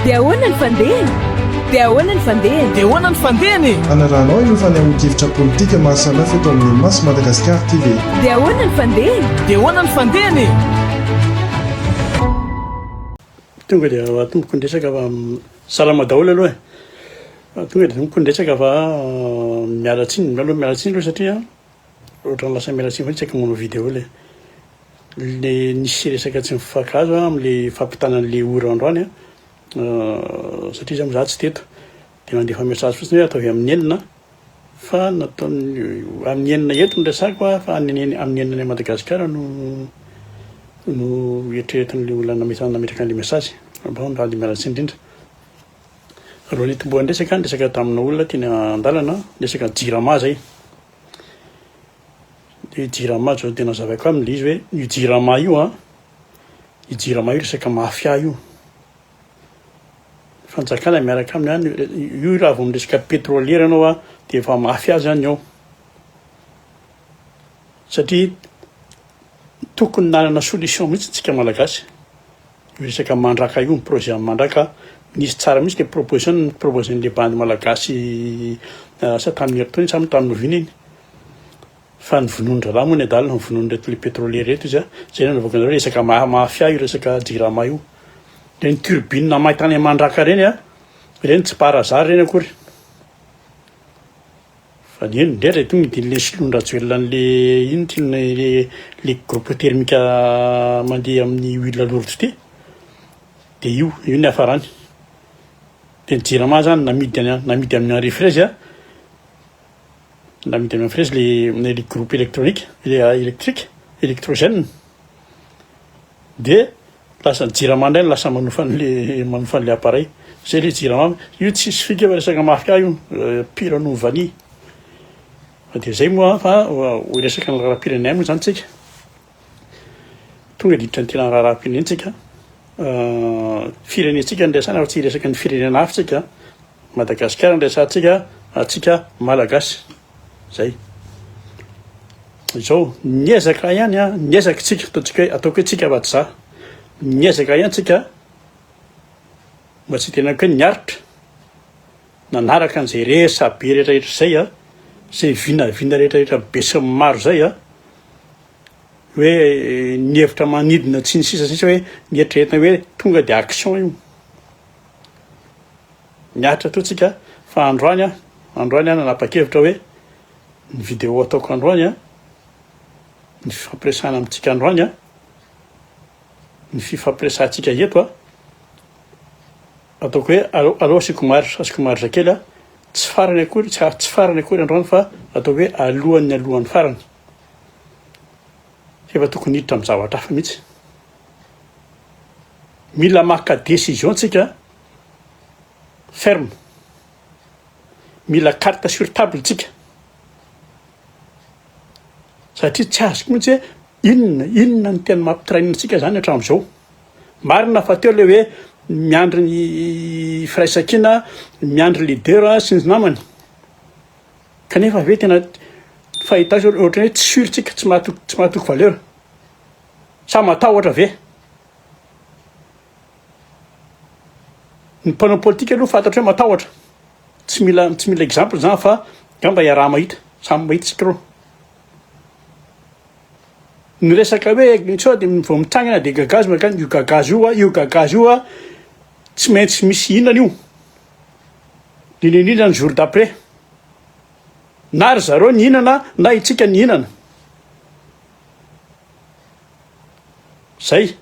Dia ahoana ny fandehany? Dia ahoana ny fandehany? Dia ahoana ny fandehany e? Hanarahanao ireo fanehoan-kevitra politika maro samihafa eto amin'ny Maso Madagascar TV. Dia ahoana ny fandehany? Dia ahoana ny fandehany e? Tonga dia atomboko ny resaka fa salama daholo aloha e. Tonga dia atomboko ny resaka fa miala tsiny aloha miala tsiny aloha satria ohatran'ny lasa miala tsiny foana isaky ny manao vidéo le le nisy resaka tsy mifankahazo am'le fampitana an'le ora androany an, satria za moa za tsy teto de nandefa message fotsiny hoe ataovy amin'ny enina fa nataony amin'ny enina eto no resako a fa any amin'ny enina any Madagasikara no no eritreretin'le olona nametraka nametraka an'le message, bon mba miala tsiny indrindra. Alohan'ny hitomboan'ny resaka, niresaka tamina olona teny an-dalana, resaka jirama zay. De jirama zao de nazavaiko aminy le izy hoe io jirama io an, io jirama io resaka mafia io. Fanjakana miaraka aminy any, io raha vao miresaka petrolier ianao an, de efa mafia zany ao. Satria tokony nanana solution mihitsy tsika malagasy. Io resaka mandraka io, ny projet amin'ny mandraka, nisy tsara mihitsy le proposition ni-proposer-n'le bandy malagasy asa tamin'ny herintaona iny sa moa tamin'ny oviana iny. Fa ny vonoin-draharaha moa ny adala, ny vonoin'ireto le pétrolier ireto izy a, zay no navoakan'zareo hoe resaka mafia io resaka jirama io. Ireny turbine may tany Mandraka ireny a, ireny tsy par hasard ireny akory. Fa ny eny indrindra tonga dia le soloin-dRajoelina an'le ino ty le le groupe thermique mandeha amin'ny huile lourde ity de io io ny hafarany. De ny jirama zany namidy any namidy amin'ny Henri Fraise a, namidy amin'ny Henri Fraise le le groupe électronique le électrique électrogène de lasa ny jirama indray no lasa manofa an'le manofa an'le appareil. Zay le jirama, io tsisy fika fa resaka mafia io, pire noho ny vanille. Fa de zay moa fa ho resaka ny raharaham-pirenena moa zany tsika. Tonga de hiditra ny tena raharaham-pirenena tsika. Firenentsika no resahana fa tsy hiresaka ny firenena hafa tsika. Madagasikara no resahantsika, antsika Malagasy. Zay. Izao, niezaka ihany an, niezaka tsika, ataontsika hoe, ataoko hoe tsika fa tsy za. Niezaka ihany tsika mba tsy hitenenako hoe niaritra, nanaraka an'izay resabe rehetrarehetra izay an, izay vinavina rehetrarehetra be sy ny maro izay an, hoe ny hevitra manidina sy ny sisa sy ny sisa hoe nieritreretina hoe tonga de action io. Niaritra teo tsika fa androany aho, androany aho nanapa-kevitra hoe ny vidéo ataoko androany an, ny fifampiresahana amintsika androany an, ny fifampiresahantsika eto an, ataoko hoe aleo aleo asiako marge, asiako marge kely an, tsy farany akory, tsy tsy farany akory androany fa ataoko hoe alohan'ny alohan'ny farany. Efa tokony hiditra amin'ny zavatra hafa mihitsy. Mila maka décision tsika ferme. Mila carte sur table tsika. Satria tsy azoko mihitsy hoe inona inona ny tena mampitraîne antsika zany hatramin'izao. Marina fa teo le hoe miandry ny firaisankina, miandry leader sy ny namany. Kanefa ve tena fahita azy ohatran'ny hoe tsy sûr tsika, tsy mahatoky tsy mahatoky valeur. Sa matahotra ve? Ny mpanao politika aloha fantatra hoe matahotra. Tsy mila tsy mila exemple zany fa angamba iaraha-mahita, samy mahita isika ireo. Ny resaka hoe sao dia vao mitsangana dia gagazo mankany, io gagazo io a, io gagazo io a, tsy maintsy misy hihinana io. Indrindra indrindra ny jour d'après. Na ry zareo nihinana na itsika nihinana. Zay.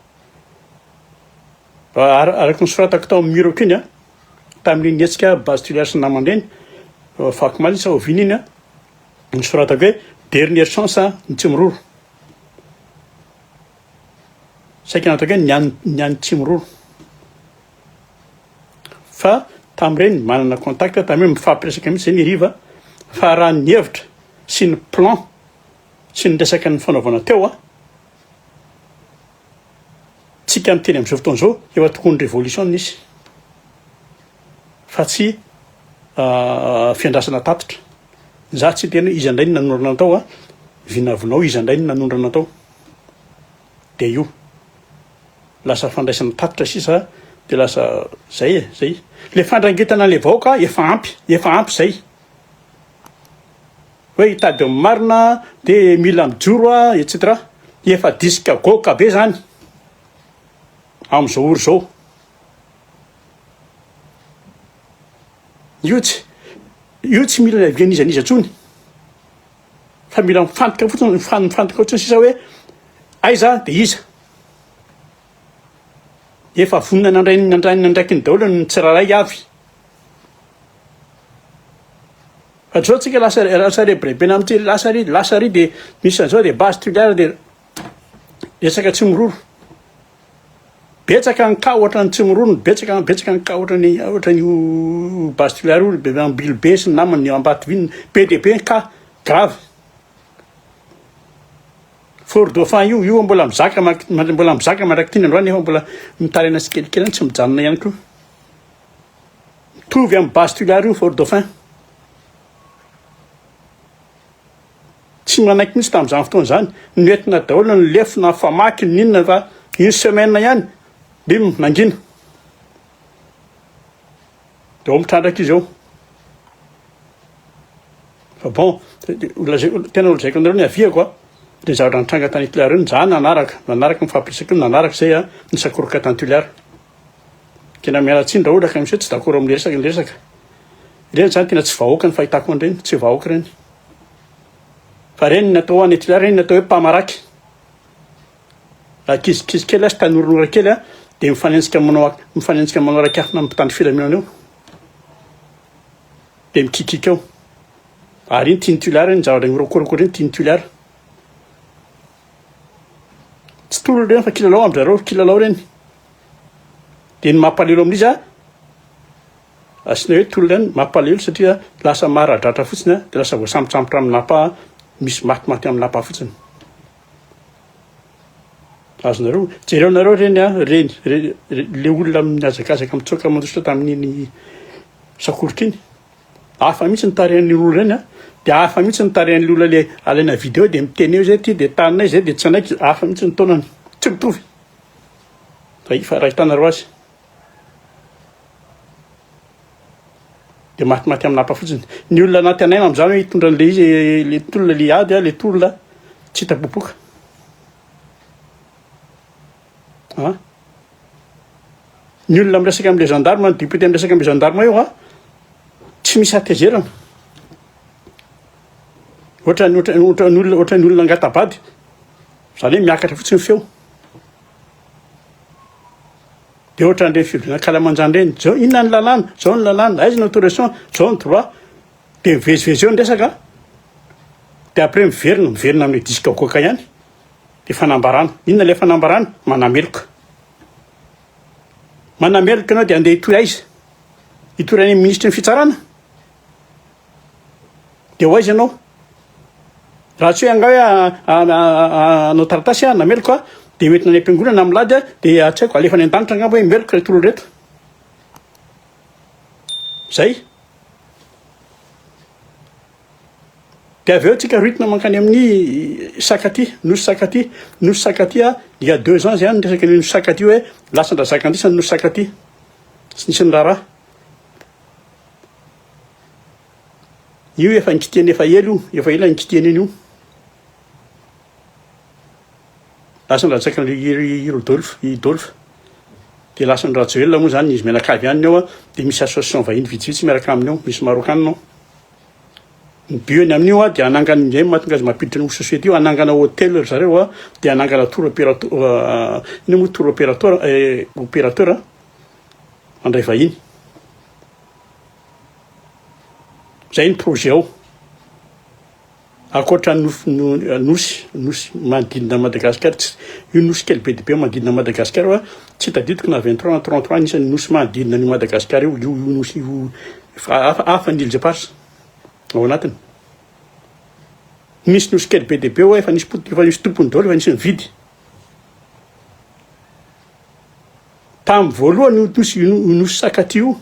Araka ny soratako tao amin'ny mur-ko iny a, tamin'iny hetsika base tulaire sy ny namany ireny, fahakomaly sa oviana iny a, nosoratako hoe dernière chance ny Tsimiroro. Saika nataoko hoe ny an'ny ny an'ny Tsimiroro. Fa tamin'ireny manana contact tamin'ireny mifampiresaka mihitsy zay ny hariva fa raha ny hevitra sy ny plan sy ny resaka nifanaovana teo a, tsika miteny amin'izao fotoana izao efa tokony révolution nisy fa tsy fiandrasana tatitra. Za tsy hiteny hoe iza indray no nanondrana tao a, vinavinao iza indray no nanondrana tao. Dia io. Lasa fandraisana tatitra sisa. De lasa zay e, zay. Le fandrangitana an'le vahoaka efa ampy, efa ampy zay. Hoe hitady ny marina de mila mijoro a, et cetera. Efa disque goaka be zany am'zao ora zao. Io tsy, io tsy mila ny avis an'iza n'iza tsony fa mila mifantoka fotsiny, mifantoka fotsiny sisa hoe aiza de iza. Efa vonona nandray ny nandray ny andraikiny daholo ny tsirairay avy. Fa zao tsika lasa lasa rebirebena amin'ity lasa ary lasa ary de misy an'izao de base toliara de resaka tsy miroro. Betsaka ny cas ohatran'ny tsy miroro, betsaka betsaka ny cas ohatran'ny ohatran'io base toliara io, be Ambilobe sy ny namany, Ambatovy, be dia be ny cas grave. Fort Dauphin io, io mbola mizaka mbola mizaka mandrak'ity ny androany nefa mbola mitaraina tsikelikely any tsy mijanona ihany koa. Mitovy amin'ny base Tuléar io Fort Dauphin. Tsy manaiky mihitsy tamin'izany fotoana izany. Noentina daholo ny lefona, ny famaky, ny inona fa une semaine ihany, bim, nangina. Dia ao mitrandraka izy eo. Fa bon, tena holazaiko anareo ny aviako a, le zavatra nitranga tany Toliara iny, za nanaraka, nanaraka mifampiresaka io, nanaraka zay a, nisakoroka tany Toliara. Tena miala tsiny raha ohatra ka misy hoe tsy d'accord amle resaka ny resaka. Ireny zany tena tsy vahoaka ny fahitako an'ireny, tsy vahoaka ireny. Fa ireny ny atao any Toliara ireny ny atao hoe mpamaraky. Ankizikizy kely sy tanoranora kely a, dia mifanenjika manao mifanenjika manao rakiafina amin'ny mpitandro filaminana eo. Dia mikikiaka eo. Ary iny tian'i Toliara iny zavatra mirokoroko iny tian'i Toliara. Tsy tolona ireny fa kilalao amin-dry zareo, kilalao ireny. Dia ny mampalahelo amin'izy a, asiana hoe tolona ihany, mampalahelo satria lasa maradratra fotsiny a, dia lasa voasambotsambotra amin'ny napa, misy matimaty amin'ny napa fotsiny. Azonareo, jereo nareo ireny a, ireny, le olona mihazakazaka mitsoaka mandositra tamin'iny sakoroka iny. Hafa mihitsy ny tarehin'ny olona ireny a, dia hafa mihitsy ny tarehin'ny olona le alaina vidéo dia miteny eo zay ty dia taninay zay dia tsy hanaiky, hafa mihitsy ny taonany, tsy mitovy. Raha raha hitanareo azy. Dia matimaty amin'ny lapa fotsiny. Ny olona nantenaina amin'izany hoe hitondra an'ilay izy, le tolona le ady a, le tolona tsy hita popoka. An? Ny olona miresaka amin'ilay gendarme, ny député miresaka amin'ilay gendarme io a, tsy misy hatezerana. Ohatran'ny ohatran'ny ohatran'ny olona ohatran'ny olona angata-bady. Izany hoe miakatra fotsiny ny feo. Dia ohatran'ireny fivoriana ankalamanjana ireny, zao inona ny lalàna, zao ny lalàna, aiza ny autorisation, zao ny droit, dia mivezivezy eo ny resaka, dia après miverina, miverina amin'ilay disque goaka ihany, dia fanambarana, inona ilay fanambarana? Manameloka. Manameloka ianao dia andeha hitory aiza? Hitory any amin'ny minisitry ny fitsarana? Dia ho aiza ianao? Raha tsy hoe angaha hoe hanao taratasy aho na meloka aho, dia hoentina any am-piangonana amin'ny lady aho, dia tsy haiko, alefa any an-danitra angamba hoe meloka ireto olona ireto. Zay. Dia avy eo tsika rohitina mankany amin'ny Sakaty, Nosy Sakaty. Nosy Sakaty, il y a deux ans zay any niresaka ny Nosy Sakaty hoe lasan-dRazakandisa ny Nosy Sakaty. Tsy nisy niraharaha. Io efa nikitihana efa ela io, efa ela nikitihana iny io. Lasa nilatsaka i Rodolphe, i Dolphe. Dia lasa ny Rajoelina moa zany izy mianakavy ihany ao dia misy association vahiny vitsivitsy miaraka aminy ao, misy Marokanina ao. Ny but-ny amin'io a dia hanangana indray mahatonga azy mampiditra ny société io, hanangana hôtel ry zareo a, dia hanangana tour opérateur, inona moa tour opérateur, opérateur mandray vahiny. Zay ny projet ao. Ankoatra ny nosy, nosy manodidina an'i Madagasikara, tsy, io nosy kely be dia be manodidina an'i Madagasikara io, tsy tadidiko na 23 na 33 ny isan'ny nosy manodidina an'io Madagasikara io, io io nosy io, fa hafa hafa ny îles éparses ao anatiny. Misy nosy kely be dia be ao efa nisy potika, efa nisy tompony daholo, efa nisy nividy. Tamin'ny voalohany io nosy io nosy Sakaty io,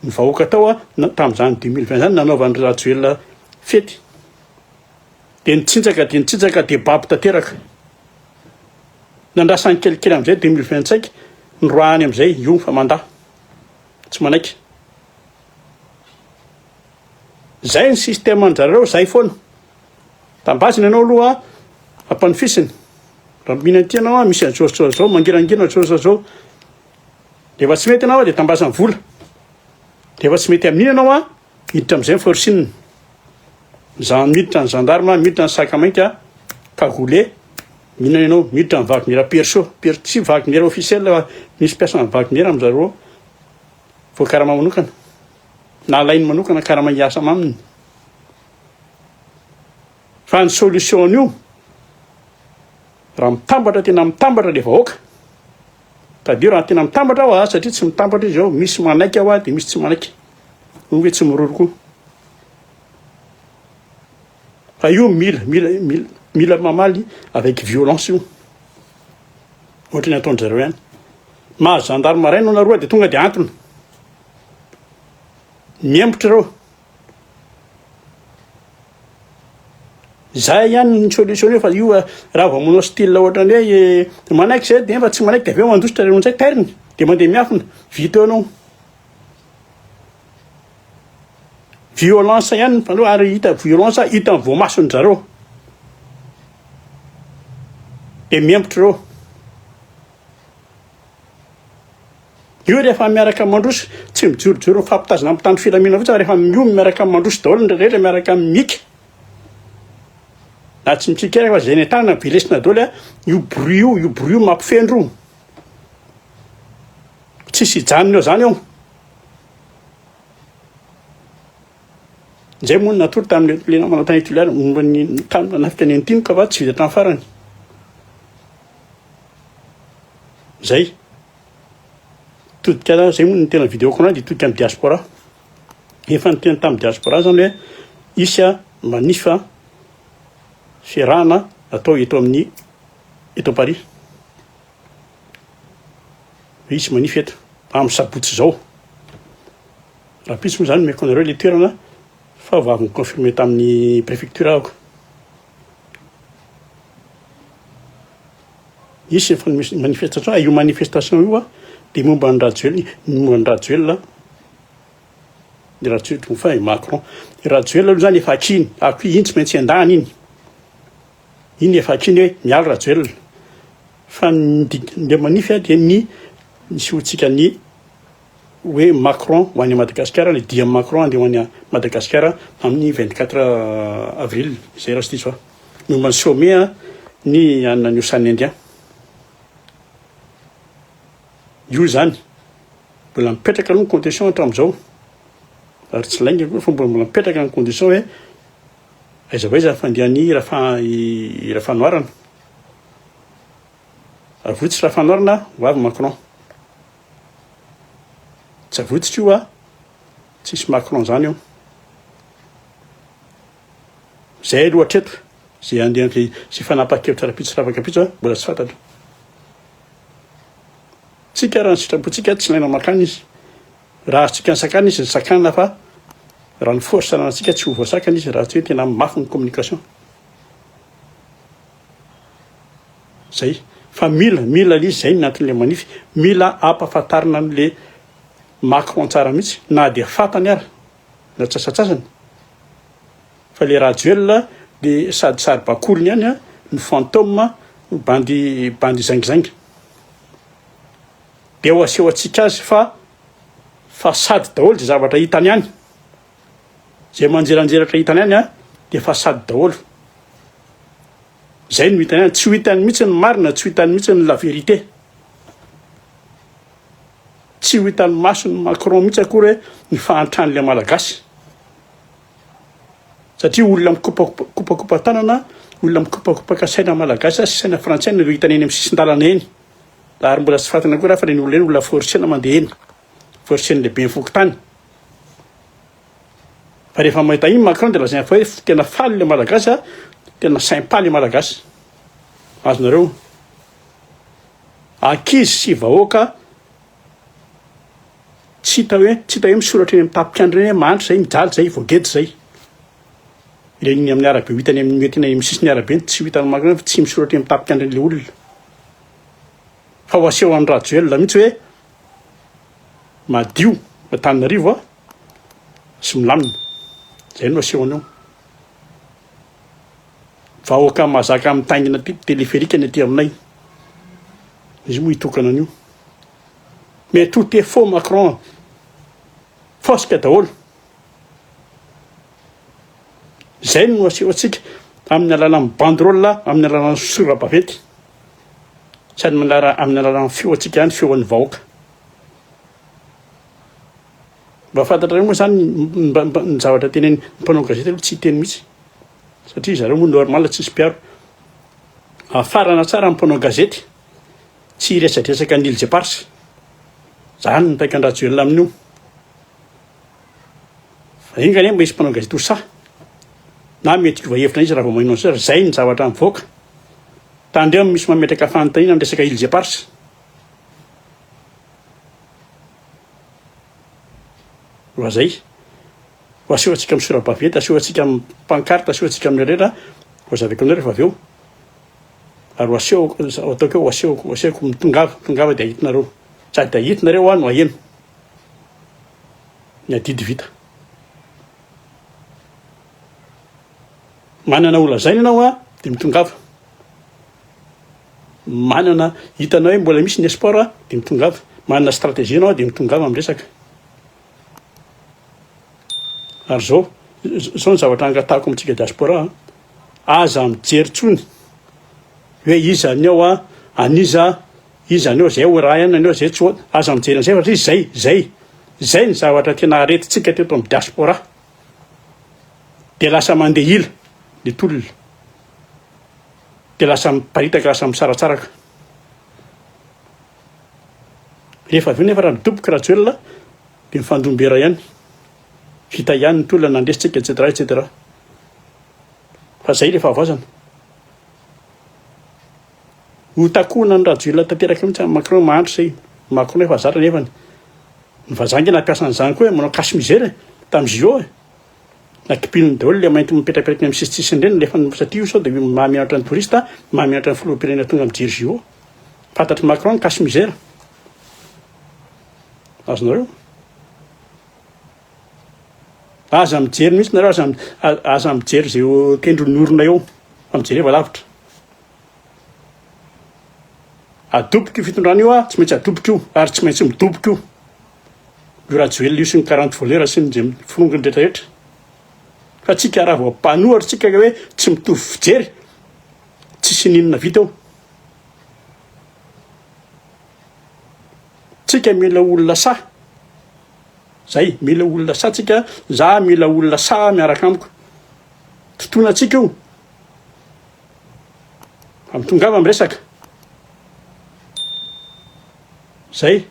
ny vahoaka tao a, tamin'izany 2020 zany nanaovan'i Rajoelina fety. Dia nitsinjaka dia nitsinjaka dia babo tanteraka. Nandrasany kelikely amin'izay 2025, Noroahany amin'izay io fa mandà. Tsy manaiky. Zay ny système an-jareo, zay foana. Tambazina ianao aloha, ampanofisiny. Raha mihinana ity ianao, misy an'izao sy izao, mangirangirana izao sy izao. Rehefa tsy mety ianao dia tambazany vola. Rehefa tsy mety amin'iny ianao, miditra amin'izay ny forcing. Za miditra ny gendarme, miditra ny sac mainty, cagoulé, mihinana ianao, miditra ny Wagner perso, per, tsy Wagner officiel fa misy mpiasan'ny Wagner amin'zareo ao, voakarama manokana. Na alainy manokana karama hiasa aminy. Fa ny solution an'io, raha mitambatra tena mitambatra le vahoaka, tadidio raha tena mitambatra aho satria tsy mitambatra izy ao, misy manaiky aho dia misy tsy manaiky. Moa ve tsy miroro koa? Fa io mila, mila, mila, mila mamaly avec violence io. Ohatry ny ataon-dry zareo ihany. Mahazo gendarme maraina nareo dia tonga dia antona. Miembotra ireo. Zay ihany ny solution io fa io eh, raha vao manao style ohatran'ny hoe eh, manaiky zay dia efa tsy manaiky dia avy eo mandositra ireo amin'izay tairiny dia mandeha miafina, vita eo ianao. Violence ihany ny fanao ary hita violence hita ny voamasony zareo. Dia miembotra ireo. Io rehefa miaraka mandroso, tsy mijorojoro mifampitazona amin'ny mpitandro filaminana fotsiny fa rehefa miomy miaraka mandroso daholo ny rehetra miaraka mika. Na tsy mikiky fa izay nentanina velesina daholo a, io bruit io, io bruit io mampifendro io. Tsisy hijanona eo zany eo. Izay moa no natory tamin'ilay le namana tany Toliara momba ny tany nanafika ny Antimo ka fa tsy vita hatramin'ny farany. Zay. Todika zay moa ny tena vidéo ko dia todika amin'ny diaspora. Efa niteny tamin'ny diaspora zany hoe hisy a manif a fiarahana atao eto amin'ny eto Paris. Hisy manif eto amin'ny sabotsy izao. Rahampitso moa zany omeko anareo le toerana fa vao avy ni-confirmer tamin'ny préfecture aho. Hisy ny manifestation, io manifestation io a dia momba an'i Rajoelina, momba an'i Rajoelina, i Rajoelina, enfin i Macron. I Rajoelina aloha zany efa akiny, aky iny tsy maintsy endahana iny. Iny efa akiny hoe miala Rajoelina. Fa ny le manif a dia ny nisehoantsika ny hoe Macron ho any Madagasikara, ny dian'i Macron handeha ho any Madagasikara amin'ny 24 avril, izay raha tsy diso aho. Momba ny sommet ny an'ny Océan Indien. Io izany, mbola mipetraka aloha ny condition hatramin'izao, ary tsy lainga akory fa mbola mbola mipetraka ny condition hoe aiza ho aiza ny fandehan'i Rafa i Rafanoharana. Avotsy Rafanoharana, ho avy Macron. Tsy avotsitra io a! Tsisy Macron zany eo. Zay aloha hatreto, zay andeha zay fanapahan-kevitra rahampitso sy rafakampitso a, mbola tsy fantatra. Tsika raha ny sitrapontsika tsy ilaina makany izy. Raha azontsika nisakana izy, nisakana fa raha ny force ananantsika tsy ho voasakana izy raha tsy hoe tena mafy ny communication. Zay. Fa mila, mila le izy, zay ny anton'le manify. Mila ampafantarina an'le Macron tsara mihitsy, na dia fantany ara, na tsasatsasany. Fa le Rajoelina de sady saribakoliny ihany an, no fantôme, no bandy, bandy zaingizainga. De ho aseho antsika azy fa fasady daholo ze zavatra hitany any. Zay manjeranjeratra hitany any an, de fasady daholo. Zay no hitany any, tsy ho hitany mihitsy ny marina, tsy ho hitany mihitsy ny la vérité. Tsy ho hitan'ny mason'i Macron mihitsy akory hoe ny fahantran'ilay Malagasy. Satria olona mikopakopa-tanana, olona mikopakopaka saina Malagasy sy saina frantsay no hitany eny amin'ny sisin-dalana eny. Ary mbola tsy fantany akory fa ireny olona ireny olona forcena mandeha eny. Forcen'ny lehiben'ny fokontany. Fa rehefa mahita iny Macron dia lazainy fa hoe tena faly ilay Malagasy a, tena sympa ilay Malagasy. Azonareo. Ankizy sy vahoaka tsy hita hoe tsy hita hoe misoratra eny amin'ny tapikandro ireny hoe mahantra izay, mijaly izay, voageja izay. Ireny amin'ny arabe ho hitany amin'ny mety eny amin'ny sisin'ny arabe eny tsy ho hitan'ny Macron fa tsy misoratra eny amin'ny tapikandro ilay olona. Fa ho aseho an'i Rajoelina mihitsy hoe madio Antananarivo a, sy milamina. Zay no asehony eo. Vahoaka mahazaka mitaingina téléphérique ny aty aminay. Izy moa hitokana an'io. Mais tout est faux Macron. Fosika daholo. Izay no asehontsika amin'ny alalan'ny banderole, amin'ny alalan'ny sora-baventy. Sady manara amin'ny alalan'ny feo antsika ihany, feon'ny vahoaka. Mba fantatrareo moa zany ny zavatra tenen'ny mpanao gazety aloha tsy hiteny mihitsy satria zareo moa normal tsisy mpiaro. Afarana tsara ny mpanao gazety tsy hiresadresaka ny îles éparses. Zany ny paikan-dRajoelina amin'io. Fa enga anie mba hisy mpanao gazety ho sahy na mety hiova hevitra mihitsy raha vao maheno an'izay, zay ny zavatra mivoaka. Tandremo misy mametraka fanontaniana amin'ny resaka îles éparses. Raha zay, ho asehontsika amin'ny sora-baventy, asehontsika amin'ny pancarte, asehontsika amin'ny rehetra, ho azavaiko anareo rehefa avy eo. Ary ho asehoko, ho ataoko hoe ho asehoko, ho asehoko, mitongava, mitongava dia ahitinareo. Sady ahitinareo aho no aheno. Ny adidy vita. Manana ho lazaina ianao a, dia mitongava. Manana, hitanao hoe mbola misy ny espoir a, dia mitongava. Manana stratégie ianao dia mitongava miresaka. Ary zao, zao ny zavatra angatahako amintsika diaspora a, aza mijery tsony hoe iza ny ao a, an'iza, iza ny ao, zay ho raha ihany ny ao, zay tsy ho, aza mijery an'izay fa satria zay, zay, zay ny zavatra tena aretintsika teto amin'ny diaspora. Dia lasa mandeha ila ny tolona. Dia lasa miparitaka, lasa misaratsaraka. Rehefa avy eo nefa raha midoboka Rajoelina dia mifandom-bera ihany. Vita ihany ny tolona nandresy tsika etc etc. Fa zay le fahavoazana. Ho takonan'i Rajoelina tanteraka mihitsy amin'i Macron mahantra izay. Macron efa zatra nefany. Ny vazaha ange nampiasa an'izany koa e, manao cache misère e, tamin'ny JO e. Nakipininy daholo le mainty mipetrapetraka eny amin'ny sisitsisiny ireny nalefany satria io sao dia mahamenatra ny touriste, mahamenatra ny filoham-pirenena tonga mijery JO. Fantatr'i Macron ny cache misère. Azonareo? Aza mijery mihitsy nareo, aza aza mijery izay eo tendron'ny orona eo, fa mijereva lavitra. Adoboka io fitondrana io a, tsy maintsy adoboka io ary tsy maintsy midoboka io. Io Rajoelina io sy ny 40 voleurs sy ny izay forongony rehetra rehetra. Fa tsika raha vao mpanohatra tsika hoe tsy mitovy fijery, tsisy n'inona vita eo. Tsika mila olona sahy. Zay, mila olona sahy tsika, za mila olona sahy miaraka amiko. Totoina tsika io. Fa mitongava miresaka. Zay.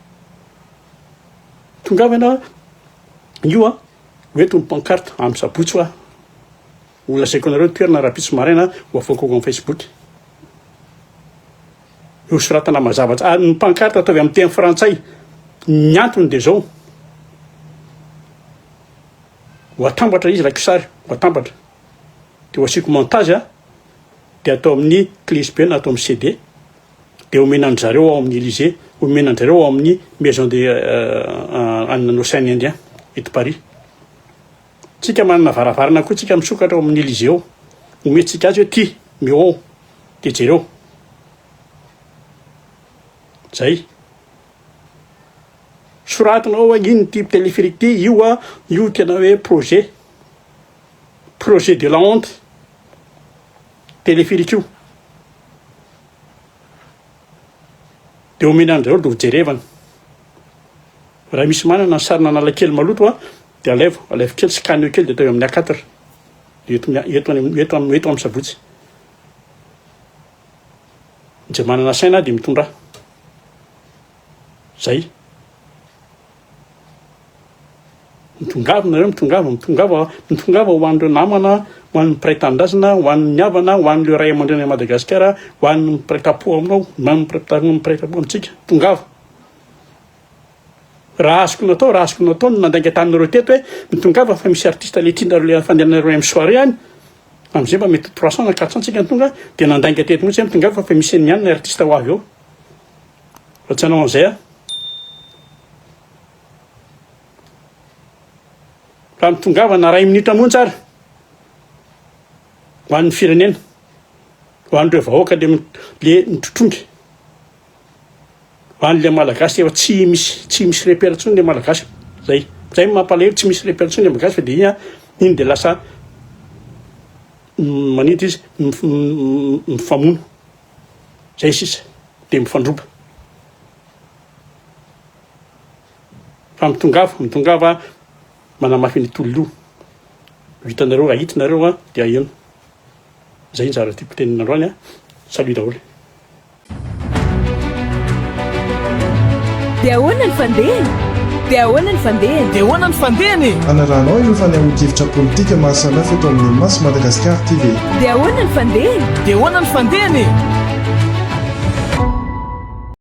Tongava ianao io a, ho eto ny pancarte amin'ny sabotsy hoa. Ho lazaiko anareo ny toerana rahampitso maraina ho avoakako amin'ny Facebook. Ho soratana mazava tsara. Ny pancarte ataovy amin'ny teny frantsay. Ny antony dia zao. Ho atambatra izy raha kisary, ho atambatra. Dia ho asiako montage a, dia atao amin'ny clé USB na atao amin'ny CD. Dia omena an-dry zareo ao amin'ny Elysée, omena an-dry zareo ao amin'ny maison de any Océan Indien eto Paris. Tsika manana varavarana koa tsika misokatra ao amin'ny Elysée ao. Omentsika azy hoe ty, meo ao. Dia jereo. Zay. Soratana ao hoe ino ty téléphérique ty, io a, io tena hoe projet. Projet de la honte. Téléphérique io. Dia omena an-dry zareo dia hojerevana. Raha misy manana ny sarin'Analakely maloto a, dia alaivo, alaivo kely, scanner kely dia ataovy amin'ny A4. Dia eto, eto, eto, eto amin'ny sabotsy. Izay manana saina dia mitondra. Zay. Mitongava nareo, mitongava, mitongava, mitongava ho an'ireo namana, ho an'ny mpiray tanindrazana, ho an'ny havana, ho an'ireo ray aman-dreny any Madagasikara, ho an'ny mpiray tampo aminao, ho an'ny mpiray tampo amintsika. Tongava. Raha azoko natao, raha azoko natao ny nandainga taminareo teto hoe mitongava fa misy artiste le tianareo le fandehananareo any amin'ny soirée any, amin'izay mba mety 300 na 400 tsika ny tonga, dia nandainga teto mihitsy hoe mitongava fa misy an'ny any ny artiste ho avy eo. Fa tsy hanao an'izay aho. Fa mitongava na ray minitra monja ary ho an'ny firenena, ho an'ireo vahoaka le le mitotrongy, ho an'le Malagasy efa tsy misy tsy misy repère intsony le Malagasy. Zay, zay no mampalahelo tsy misy repère intsony le Malagasy fa de iny an, iny de lasa maninona izy mifamono. Zay sisa de mifandroba. Fa mitongava, mitongava manamafy ny tolona io. Vitanareo, ahitinareo an, dia aheno. Zay ny zara tiako tenenina androany an. Salut daholo. Dia ahoana ny fandehany? Dia ahoana ny fandehany? Dia ahoana ny fandehany e? Hanarahanao ireo fanehoan-kevitra politika maro samihafa eto amin'ny Maso Madagascar TV. Dia ahoana ny fandehany? Dia ahoana ny fandehany e?